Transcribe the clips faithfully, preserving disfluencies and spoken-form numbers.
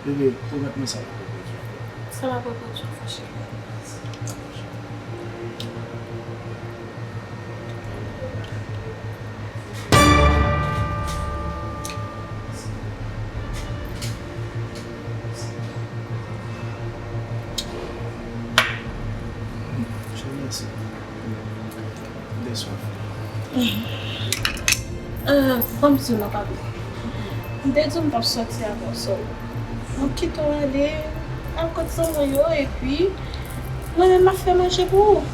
Bebe, pwomèt mwen sa p ap repwodui ankò. Sa p ap repwodui ankò, cheri. Cheri, mèsi. M te swaf. Ah, ban m di w non, papi. M te di w m p ap sòti avè w, so, m ap kite w ale al kot zanmi w yo, epi mwen menm m ap fè manje pou ou.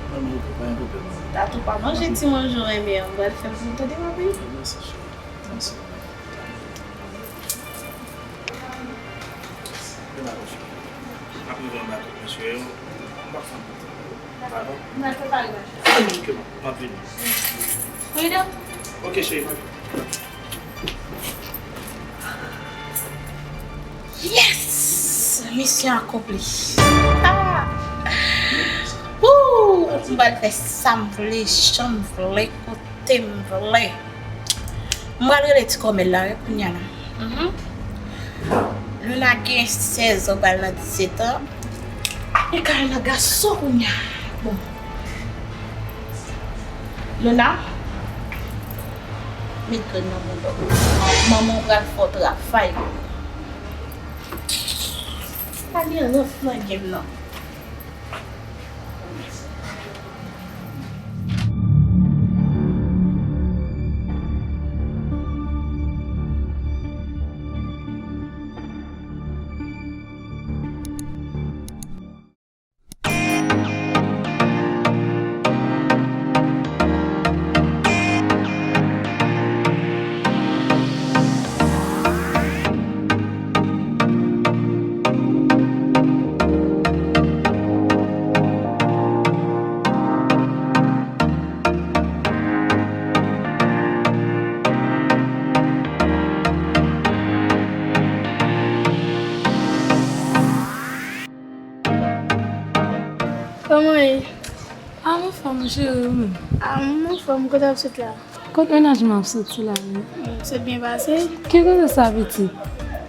Ban m repon, pa gen pwoblèm non. Tatou pa manje ti manje w renmen an, m pral fè l pou ou, tande, papi? Mèsi, cheri. Mèsi. Mwen pa konn cheri. M ap rive anba tout mesye yo. M p ap fè anpil tan. Dakò. Dakò. M al prepare manje. Ok, m ap vini. Freedom? Ok, cheri, m ap vini. Yes! Misyon akonpli. Ah! Woo! M pral fè sa m vle, jan m vle, kote m vle. M pral rele ti kòmèl la, wi, kounya la. Mhm. Luna gen sèz an, pral nan disèt an. Li ka al nan gason kounya. Bon. Luna, met grenn nan bouda w. Manman w pral fè w travay. Pa gen rans nan game nan. Kòman w ye? A, m anfòm, cheri, ou menm? A, m anfòm, kote w ap sot la? Kot mennaj mwen ap soti la menm? Hmm, se byen pase? Ki koze sa, pitit?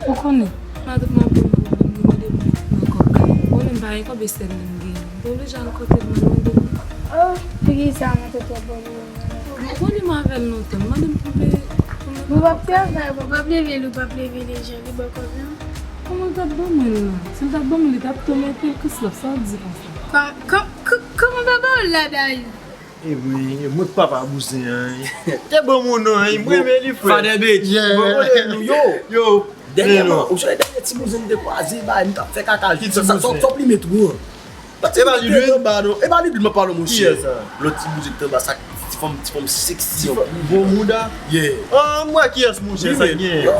Ou konnen? Matant mwen ap ban m pwoblèm, li mande m nan kòb kay. Ou konnen m pa gen kòb, e sèl li m genyen. M te oblije al kote l, mwen mande l. Oh, poukisa matant w ap ban w pwoblèm? Ou konnen m avè l lontan, li mande m pou m peye, pou m... Ou p ap travay, ou p ap leve l, ou p ap leve lejan, li ba w kòb la? Kòman l t ap ban mwen l la? Si l t ap ban mwen l, li t ap tou mete l, Chrislophe, sa w di konsa? Kò-, kò-, kò-, kòman papa w la, dayè? E mwen, e mwen k papa bouzen an. Te ban m yon non, m renmen li, frè. Father Bitch. Yeah. Mwen konnen nou, yo. Yo. Dènyèman, ou sonje dènye ti bouzen m te kwaze, bay, m t ap fè kaka. Ki ti bouzen? Sa, sa, sa, sa w plimen twò. E pa li Lil anba, non. E pa li Lil m ap pale, monchè. Kiyès sa? Lòt ti bouzen k te anba, sa, ti fanm, ti fanm seksi. Ti fanm gwo mouda. Yeah. Ah, m wè kiyès, monchè, sa k genyen. Yo.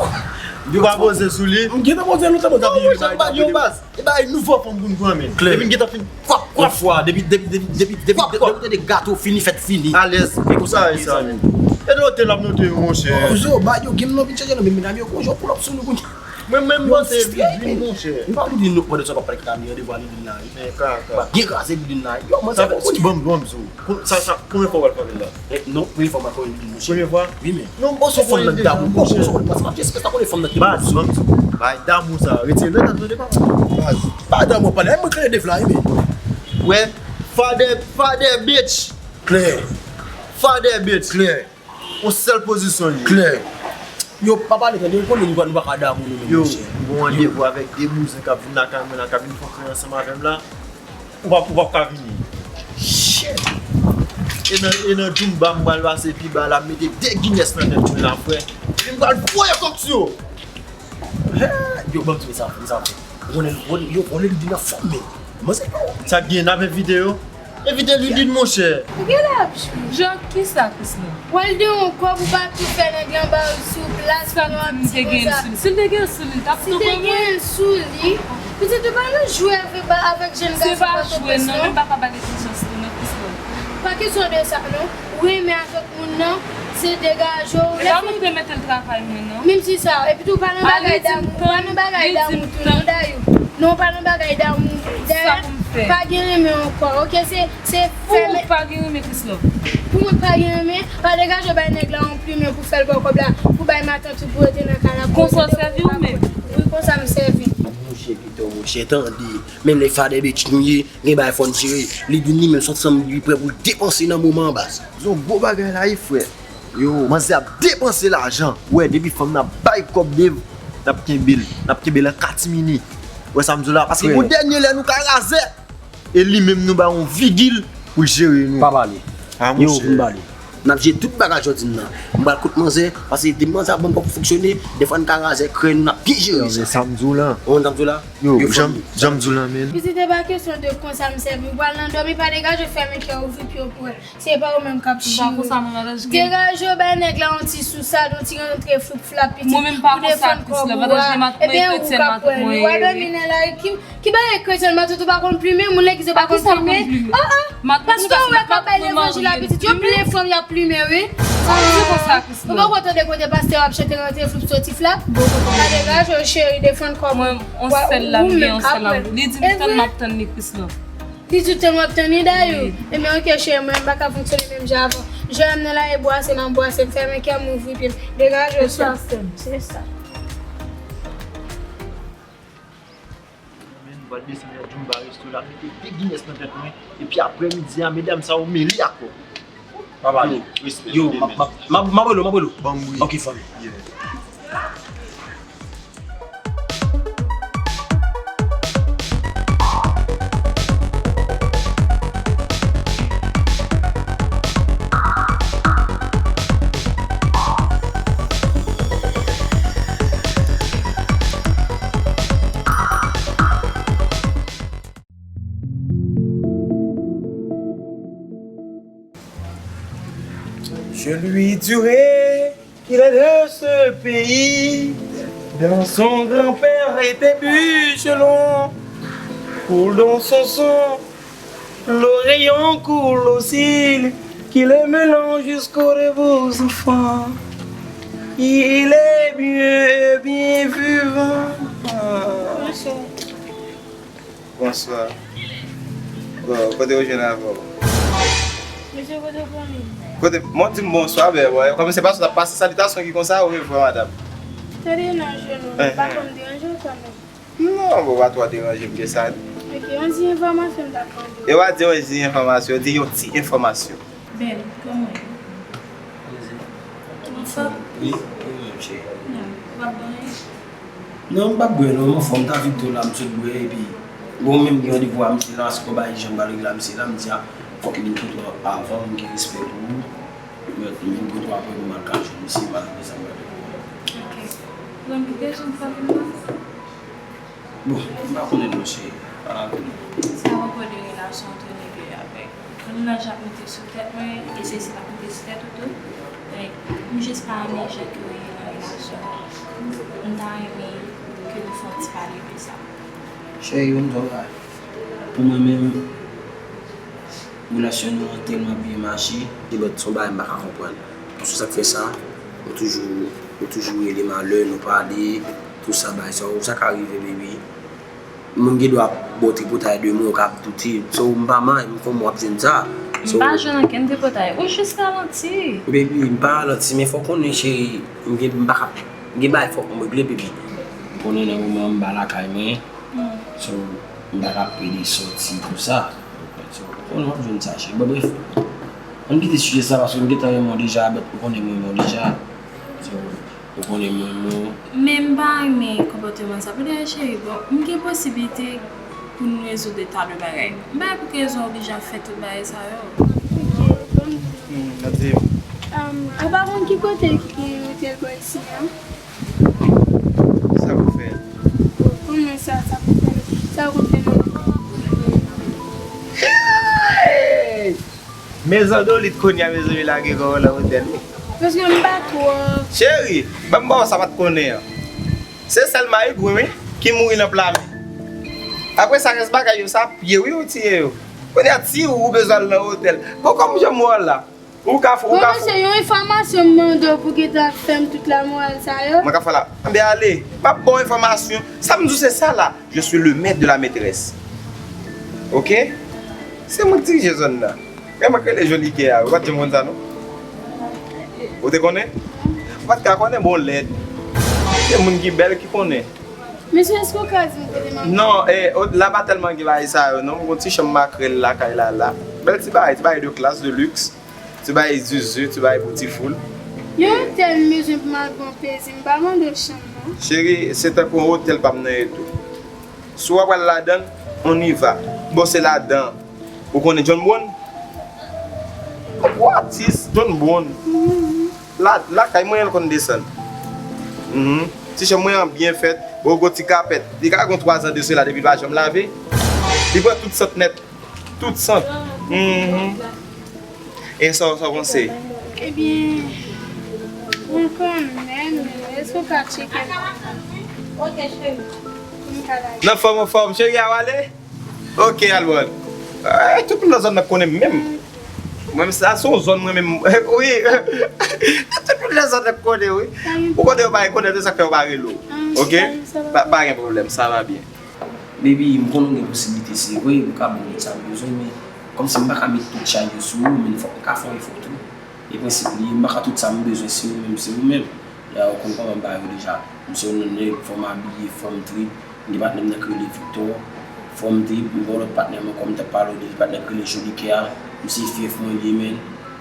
Yo pa poze sou li. M gentan poze lontan, mwen t ap... Yo, baz. E bagay nouvo fanm pou n pran, men. Klè. Epi n gentan fin kwap, kwap. Yon fwa, depi, depi, depi, depi, depi, depi, depi w tande gato fini, fèt fini. Alèz. E konsa, e sa, men. E de otèl ap monte yo, monchè. Oh, zo, ba yo, gen nan vin chanje nan men medam yo, konjè pull up sou nou kounye. Mwen menm, mwen se Ludwig, monchè. M pa Ludwig, non, pandan sa w ap pale kaka, m gen randevou a Ludwig la, wi. Men kaka. M ap gen kraze Ludwig la. Yo, mwen sa fè, ou di ban m, ban m, zo. Sa, sa, konbyen fwa w al frape l la? Eh, non, premye fwa m al frape Ludwig, monchè. Premye fwa? Wi, men. Non, bon, se fanm nan damou. Bon, bon, bon, paske m pa t espas pou konnen fanm nan ki damou. Bay damou sa, retire l nan tèt nou depa. Baz, pa damou, pa damou, mwen klere de fla, wi, men. Wè, Father, Father Bitch. Klè. Father Bitch. Klè. Yon sèl pozisyon li ye. Klè. Yo, pa pale, tande, ou konnen nou pa, nou pa ka damou nou menm, monchè. Yo, m gon randevou avèk de bouzen k ap vin lakay mwen la, k ap vin fè ansanm avè m la. Ou p ap, ou p ap ka vini. Shit. E nan, e nan Zumba m pral pase pi ba la, m mete de Guinness nan tèt mwen la, frè. Epi m pral voye kòk sou yo. Yo, ban m di sa, ban m di sa. Ou konnen, ou konnen, yo, ou konnen li vin anfòm, men. Manzè yo. Sa k gen, n ap envite yo? Envite Ludwig, monchè. Ou genlè ap jwe. Jwe ak kisa, Chrislophe? W al de yon kòb ou pa tou fè nèg lan ba w sou plas, sa k di m te gen l sou li. Si l te gen l sou li, l t ap tou ban mwen. Si te gen l sou li, pitit ou pa nan jwe avèk, avèk jèn gason Pòtoprens, non. Se pa jwe, non, men m pa ka ba l egzijans tou, non, Chrislophe. Pa kesyon de sa, non. Ou renmen avèk moun nan, se degaje w. E pa mwen ki te mete l travay mwen, non. Menm si sa, epi tou, pa nan bagay damou, pa nan bagay damou tou, non, dayè. Non, pa nan bagay damou. Dayè, pa gen renmen ankò, oke? Se, se fèmen. Pou ou pa gen renmen, Chrislophe? Pou mwen pa gen renmen, pa degaje w bay nèg la yon plimen pou fè l ba w kòb la, pou bay matant ou pou rete nan kay la, pou rete depi w pa pran. Konsa w sèvi ou menm? Chè tande, men lè father bitch nou ye, gen bagay fò n jere. Lidwin li menm se yon ti fanm li prè pou l depanse nan moman an baz. Yon gwo bagay la wi frè. Yo, manzè ap depanse lajan. Ou wè, depi fanm nan ap bay kòb Dave, n ap kenbe l. N ap kenbe l an katimini. Ou wè sa m di w la? Paske gon dènye lè nou ka razè. E li menm nou ba yon vigil pou l jere nou. Pa pale. Ah, yo, monchè. M pale. N ap jere tout bagay jodi nan. M pral kot manzè, paske depi manzè ap ban m kòb pou fonksyone, defwa n ka razè krè nou, n ap byen jere sa. Sa m di w la. Ou konn sa m di w la? Yo, yo, jan m di w la, men. Pitit, e pa kesyon de konsa m sèvi. Ou pral nan dòmi, pa degaje, fèmen kè w, ouvri pye w pou wè. Se pa ou menm k ap chire. Degaje w, bay nèg la yon ti sousad, yon ti rantre flip flap, pitit. Mwen menm pa konsa, Krisla. Pandan je matant mwen kretyen, matant mwen ere. Ebyen, ou k ap wè li. W a dòmi nan lari, ki, ki bagay kretyen, matant ou pa konn plimen, moun legliz yo pa konn plimen. Oh, oh. Paske ou wè k ap bay levanjil la, pitit. Yo plen fanm y ap plimen, wi. Sa vle di konsa, Krisla. Ou poko tande kote pastè ap chante rantre flip soti flap? Gade gaj, cheri, defann kò w. Mwen, on sèl la m gen, on sèl la m gen. Li di m tann m ap tann li, Krisla. Li di w tann w ap tann li, dayou. Ebyen, oke, cheri, mwen, m pa ka fonksyone menm jan avè w. Jwè m nan lari bwase, m ap bwase, m fèmen kè m, ouvri pye m. Degaje w, sè. Se sa. Men nou pral desann nan Jumba Resto la, mete de Guinness nan tèt mwen, epi aprè midi a, medam sa yo mele ak kò. Pa pale, respè. Yo, m ap, m ap, m ap, m ap rele w, m ap rele w. Ban m wi. Ok, fanmi. Yeah. Je lui dirai qu'il est de ce pays, dont son grand-père était bûcheron, coule dans son sang, l'Orient coule aussi, qu'il est mêlant jusqu'au de vos enfants. Il est bien, bien vivant. Bonswa. Bon, kote w jwenn avè w? Mesye, kote w konnen? Kote, mwen di m bonswa, men, bon, kòm se pa sou t ap pase, salitasyon ki konsa, orevwa, madanm. Tande nan je nou, pa konn deranje w kanmenm. Non, bon, pa twò deranje m ke sa, non. Ok, yon ti enfòmasyon m t ap mande w. E w a di yon ti enfòmasyon, di yon ti enfòmasyon. Bèl, kòman w ye? Anfòm? Wi, wi, menm cheri. Non, w ap bwè anyen? Non, m p ap bwè non, m anfòm, ta vin tou la, m sot bwè, epi, bon, menm gen randevou a misye la, se konba Ijan m pral regle a misye la, m di a, fòk m vin kote w avan, m gen respè pou ou, m vin kote w apre pou m al ka jwenn misye, m al regle sa m pral regle. Ok. Ou konn ki kesyon m fè vin la? Bon, m pa konnen non, cheri. Pa la konnen. Sa poko de relasyon ant nèg yo avèk. Konn laj ap monte sou tèt mwen, e se sila ap monte sou tèt ou tou. Donk, m jis pa renmen jan ke w ye nan relasyon an. M ta renmen ke nou fè yon ti pale de sa. Cheri, yon bagay. Pou mwen menm, relasyon nou an tèlman byen mache, e lòt se yon bagay m pa ka konprann. Paske sa k fè sa, ou toujou, ou toujou rele m alè, nou pale, tou sa, bagay sa yo, sa ka rive, baby. Moun gen dwa ba w tripotay de mo, w ka ap doute. So, m pa may, m konn w ap jwenn sa. So, m pa jwenn okenn tripotay. Ou jis ralanti. Baby, m pa ralanti, men fò w konnen, cheri, m gen, m pa ka, m gen bagay fòk m regle, baby. Ou konnen nan moman m pa lakay mwen. So, m pa ka pede soti konsa. So, ou konnen w ap jwenn sa, cheri. Bon, bref, ann kite sijè sa, paske m gentan renmen w deja, but ou konnen m renmen w deja. So, ou konnen m renmen w. Men m pa renmen konpòteman sa. Poutèt cheri, bon, m gen posiblite pou n rezoud eta de bagay. M pa wè pou ki rezon w oblije ap fè tout bagay sa yo. Ok, bon. Hmm, Nadim. Um, ou pa konn ki kote ki gen otèl bò isi a? Sa pou fè? Bon, kòman sa, sa pou fè? Sa pou fè? Hey! Men zandolit kounye a, mezanmi, lage kò w nan otèl wi. Paske m pa twò. Cheri, ban m ba w sa w pa t konnen an. Se sèl Maigret wi, ki mouri nan pla men. Apre sa, rès bagay yo, sa pye wi, ou tiye yo. Kounye a, ti ou, ou bezwen al nan otèl. Bon, kòm jan m wè w la, ou ka, ou ka. Bon, se yon enfòmasyon m mande w pou gentan ap fè m tout lamoral sa yo. Mwen ka fè la. Anben ale, m ap ba w enfòmasyon. Sa m di w se sa la. Je suis le maître de la maîtresse. Ok? Se mwen k dirije zòn nan. Men mwen k rele Jolikè a. Ou pa t janm konn sa non? Ou te konnen? Ou pa t ka konnen, bon, lèd. Se moun ki bèl ki konnen. Mesye, èske w ka di m kote m ap... Non, eh, o- la pa tèlman gen bagay sa yo, non. M gon ti chanm makrèl lakay la, la. Bèl ti bagay, ti bagay de klas, de luxe. Ti bagay zuzu, ti bagay pou ti foul. Yon otèl m bezwen pou m al pran plezi, m pa mande w chanm, non. Cheri, se tankou yon otèl pa m nan e tou. Si w ap al ladan l, on y va. Bon, se ladan. Ou konnen John Brown? Ou atis, John Brown. La, lakay mwen, l konn desann. Mhm. Ti chanm mwen an byen fèt. Bon, gon ti kapèt. Li ka gon twa zan de sela depi l pa janm lave. Li pran tout sant nèt. Tout sant. Mhm. E sa, sa w panse? Ebyen, mwen konnen, men èske w ka tcheke m? Pou m ka lage. Nan fòm, anfòm. Cheri a w ale? Ok, Albert. Eh, tout moun nan zòn nan konnen m menm. Mwen menm, sa se yon zòn mwen menm. Wi. Tout moun nan zòn nan konnen, wi. Ou konnen yo pa rekonèt, se sa k fè yo pa rele w. Ok? Pa, pa gen pwoblèm, sa va byen. Baby, m konnen w gen posiblite, se vre, ou ka ban m tout sa m bezwen, men kòmsi m pa ka met tout chay yo sou ou, men fòk m ka fè yon efò tou. E prensip li ye, m pa ka tout sa m bezwen, se ou menm, se ou menm. Ya, ou konn kòman m ba yo deja. M se yon nèg, fò m abiye, fò m trip. M gen patnè m nan ki rele Victor. Fò m trip, m gen yon lòt patnè m ankò, m t ap pale w de li, patnè ki rele Jolikè a. M se fyèf mwen li ye, men.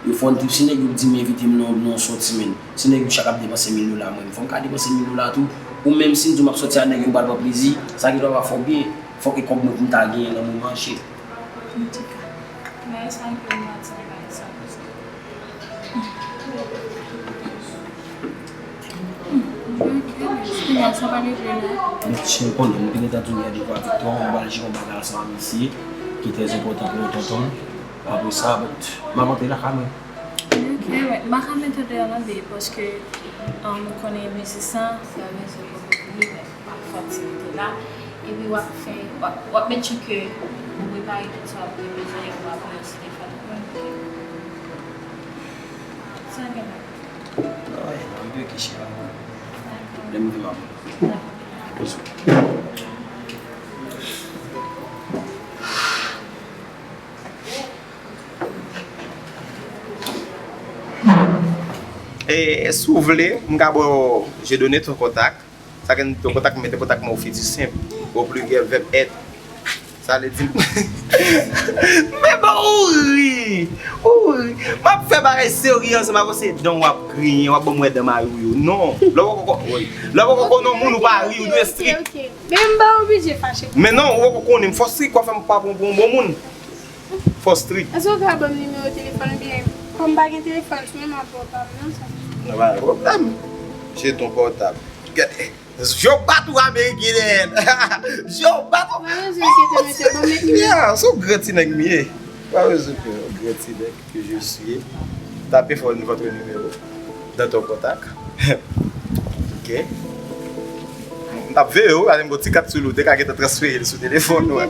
Yo fò m trip, si nèg yo di m envite m nan, nan yon sòti, men. Si nèg yo chak ap depanse mil dola, mwen, fò m ka depanse mil dola tou. Ou menm, si m di w m ap sòti ak nèg yo, m pral pran plezi, sa gen dwa pa fè w byen. Fòk e kòb mwen pou m ta genyen nan moman an, cheri. Antouka, bagay sa yo m pa di bagay sa konsa. Kounye a, sa pa regle la. Mwen konnen, mwen te gentan di w yè de fwa Victor, mwen pral jere yon bagay ansanm ak misye, ki trè enpòtan pou yon tonton. Apre sa, but, m ap antre lakay mwen. Ok, wè. M pa ka met ou deyò non, babe, paske, um, ou konnen biznis lan, sa bezwen pou li, men. Ak aktivite la. Epi w ap fè, w ap, w ap make sure ke ou prepare tout sa w ap bezwen epi w ap reyisi defèt mwen. Sa gen la. Anyen non, m byen okipe la. Lè m vin m ap. Dakò. Bizou. E, si w vle, m ka ba w Dieudonné ton kontak. Sa gen ton kontak, m mete kontak mwen o fiti senp, o pliryèl vèb èt. Sa vle di m. Men bon, ou ri. Ou ri. M ap fè bagay serye ansanm avè w, se dan w ap griyen, w ap ban m wè dan mari w yo. Non. Lè w poko, wi. Lè w poko konnen yon moun, ou pa ri, ou dwe strik. Ok, ok. Men m pa oblije fache. Men non, ou poko konnen m fò strik, w ap fè m pa pran pou yon bon moun. Fò strik. Èske w ka ban m nimewo telefòn oubyen, kòm m pa gen telefòn sou mwen, m ap ba w pa m nan sa? Nan pa gen pwoblèm. Jeton pòtab. Gade. Yo bat ou ameriken nèt. Yo bat ou. Pa bezwen enkyete, mesye, ban m met nimewo. Yeah, se yon gran ti nèg m ye. Pa bezwen pè, yon gran ti nèg que je suis. Tapez fort votre numéro dans ton contact. Ok. M t ap veye w, ale m gon ti kat sou li, w te ka gentan transfere l sou telefòn ou.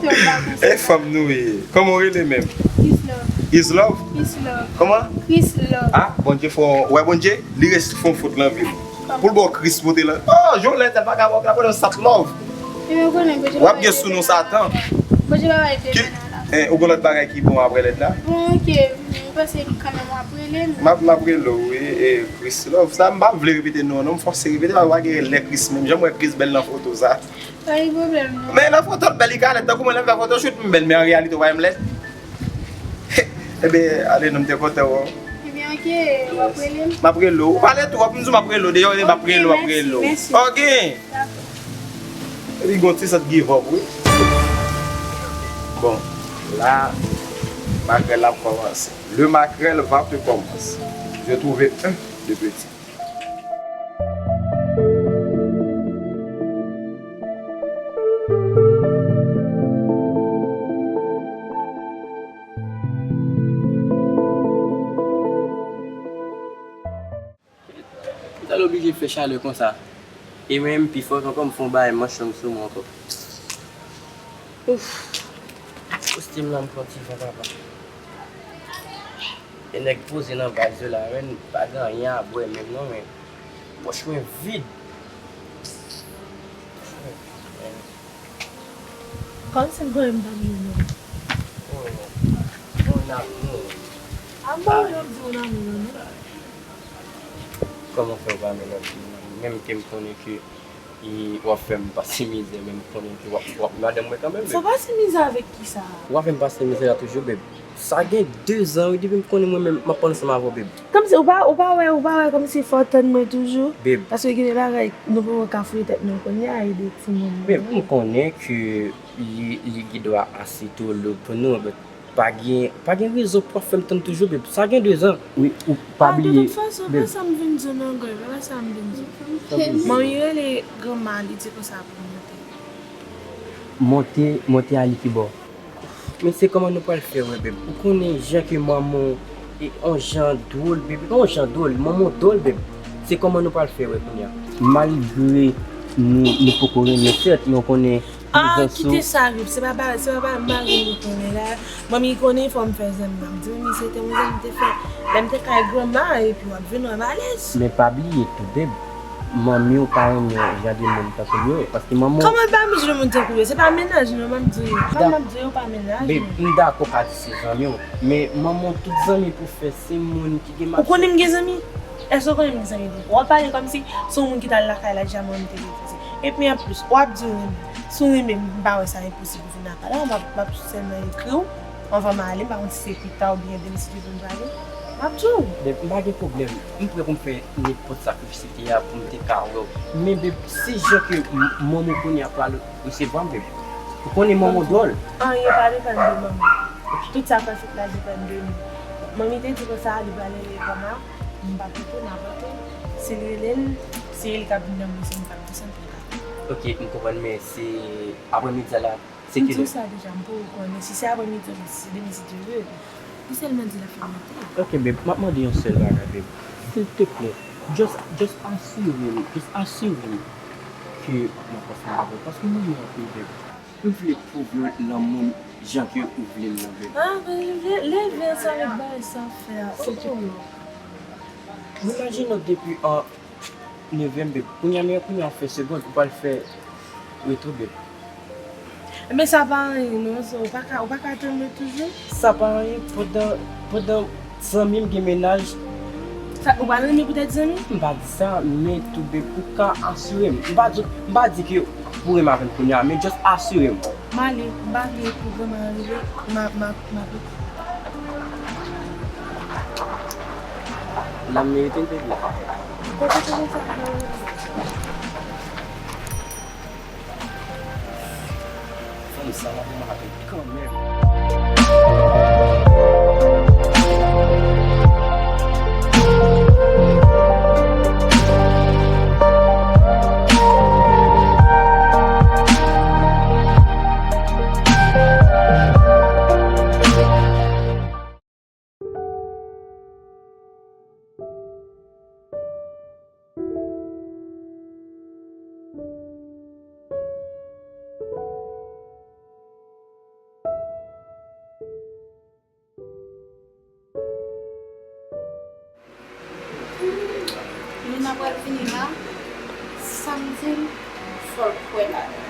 E fanm nou ye. Kòman w rele menm? Chris Love. Is Love? Chris Love. Kòman? Chris Love. Ah, Bondye fè w, wè Bondye, li resi fè yon fot nan vi w. Pou l ba w Chris pote lan. Oh, Jolèt, sa vagabon, vagabon, sa t love. Ebyen, ou konnen, Bondye pa bay lèd la. W ap gen sou non Satan. Bondye pa bay lèd la. Eh, ou gon lòt bagay ki bon apre lèd la? Bon, ok, m panse kanmenm w ap rele m. M ap, m ap rele w, wi, e Chris Love. Sa, m pa vle repete non, non, m fòse repete, pa gen lè Chris menm. Jan m wè Chris bèl nan foto sa. Pa gen pwoblèm, non. Men nan foto l bèl, li ka lèd. Tankou mwen, lè m fè foto shoot, m bèl, men an reyalite, w pa wè m lèd. Ebyen, ale non, m te kontan wè w. Ebyen, ok, w ap rele m? M ap rele w. Ou pale twòp, m di w m ap rele w. Deja, w di m ap rele w, m ap rele w. Ok, mèsi, mèsi. Ok. Dakò. Epi gon ti sant give up, wi. Bon, la, makrèl la ap kòmanse. Le makrèl va te kòmanse. Je trouve un de petit. Sa l oblije fè chalè konsa. E mwen menm pi fò ankò, m fè yon bagay manch lang sou mwen ankò. Ouf. Kostim lan m fè yon ti jan papa. E nèg poze nan baz yo la, men pa gen anyen a bwè menm non, men pòch mwen vid. Kòmsi m konnen m pa byen non. Oh, mon amour. A m pa wè yo di mon amour non. Kòman fè w pa menm lòt moun? Menm ke m konnen ke E w ap fè m pase mizè, men m konnen ke w ap, w ap madanm mwen kanmenm, babe. Sa pase mizè avèk kisa? W ap fè m pase mizè la toujou, babe. Sa gen de zan, wi, depi m konnen mwen menm, m ap ansanm avè w, babe. Kòmsi, ou pa, ou pa wè, ou pa wè kòmsi fò w tann mwen toujou? Babe. Paske gen de bagay, nou poko ka fouye tèt nou kounye a, e de timoun. Babe, m konnen ke li, li gen dwa ase twò lou pou nou, but pa gen, pa gen rezon pou w ap fè m tann toujou, babe. Sa gen de zan. Wi, ou pa bliye, babe. Ah, de tout fason, pa sa m vin di w non, girl, pa sa m vin di w. Manmi rele granma, li di konsa pou monte. Monte, monte ale kibò? Men se kòman nou pral fè wè, babe? Ou konnen jan ke manman w e on jan dwòl, babe. E pa on jan dwòl, manman w dwòl, babe. Se kòman nou pral fè wè kounye a? Malgre nou, nou poko renmen, sèt, men w konnen, ah, kite sa, babe. Se pa ba, se pa ba, mari nou konnen la. Manmi konnen fò m fè zanmi. M ap di manmi se te yon zanmi m te fè lè m te kay granma, epi w ap vin wè m alèz. Men pa bliye tou, babe. Manmi w pa renmen jan de moun tankou m yo, paske manman w... Kòman l pa renmen jan de moun tankou m yo? Se pa mennaj nou, m ap di w. Kòm m ap di w, yo pa mennaj nou. Babe, m dakò pa di se zanmi w, men manman w tout zanmi pou fè se moun ki gen... Ou konnen m gen zanmi? Èske w konnen m gen zanmi tou? W ap pale kòmsi se yon moun ki t al lakay la deja, mwen m te refize. Epi anplis, w ap di w renmen m. Si w renmen m, m pa wè sa enposib pou vin lakay la, m ap, m ap sèlman ekri w. Anvan m ale, m pa konn si se pita oubyen demen si Dye vle m prale. M ap di w. Babe, m pa gen pwoblèm. M prè pou m fè nenpòt sakrifis se te a pou m te ka wè w. Men, babe, se jan ke m-, manman w kounye a pral resevwa m, babe. Ou konnen manman w dwòl. Anyen pa depann de manman. Tout sa k ap fèt la depann de nou. Manmi te di konsa, li pral rele granma, m p ap rete, m ap rete. Si l rele l, se li k ap vin nan mwen, se m k ap desann pou l ka. Ok, m konprann, men se aprèmidi a la. Se kilè? M di w sa deja, m poko konnen si se aprèmidi oubyen si se demen si Dye vle. Li sèlman di l ap fè monte. Ok, babe, m ap mande yon sèl bagay, babe. Silteplè, just, just asire m, just asire m ke m ap ansanm avè w, paske m renmen w anpil, babe. M vle pwouve w lanmou m jan ke ou vle l lan, babe. Ah, babe, leve ansanm avèk bagay sa w fè a. Silteplè. M imajine w depi an nevèm, babe. Kounye a, men kounye a w fè segond, ou pral fè retou, babe. Men sa pa anyen non, so, ou pa ka, ou pa ka tann mwen toujou? Sa pa anyen, pandan, pandan zanmi m gen mennaj. Sa, ou pa renmen poutèt zanmi? M pa di sa, men tou, babe, ou ka asire m. M pa di, m pa di ke pou renmen avè m kounye a, men just asire m. M ale, m pa vle pou granma rive, m a, m a, m a... L ap merite l, baby. Fanm sa la pou m avè l kanmenm. Luna pral vini la, sa m di l, fò l kwè ladan l.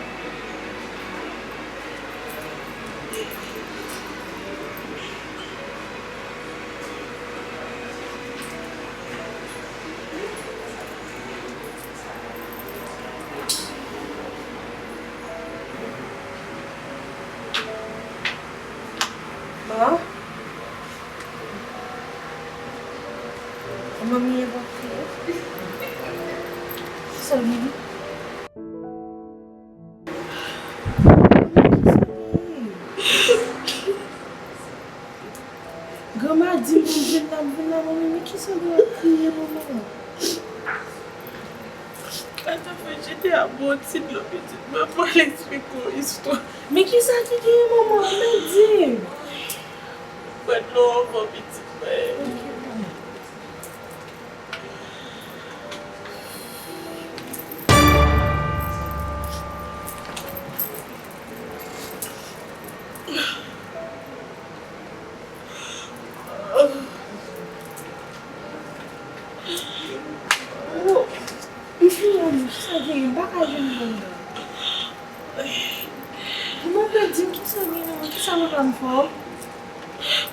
Bon. Manmi e bon kriye. Kisa l gen? Granma di m pou m vin la, m vin la, manmi, men kisa w gen w ap kriye, manman? Ata fè jete a bon ti dlo pitit mwen pou l eksplike w istwa. Men kisa ki genyen, manman? Men di m. Mwen dlo anvan pitit mwen. Ok, manman. M fini, kisa genyen? M pa ka jwenn bon dòmi. Kòman w pè di m kisa genyen, kisa papa m fè w?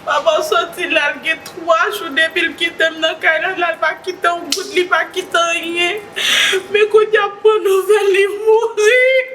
Papa soti la, l gen twa jou depi l kite m nan kay la, la l pa kite yon goud, li pa kite anyen. Men kounye a m pran nouvèl li mouri.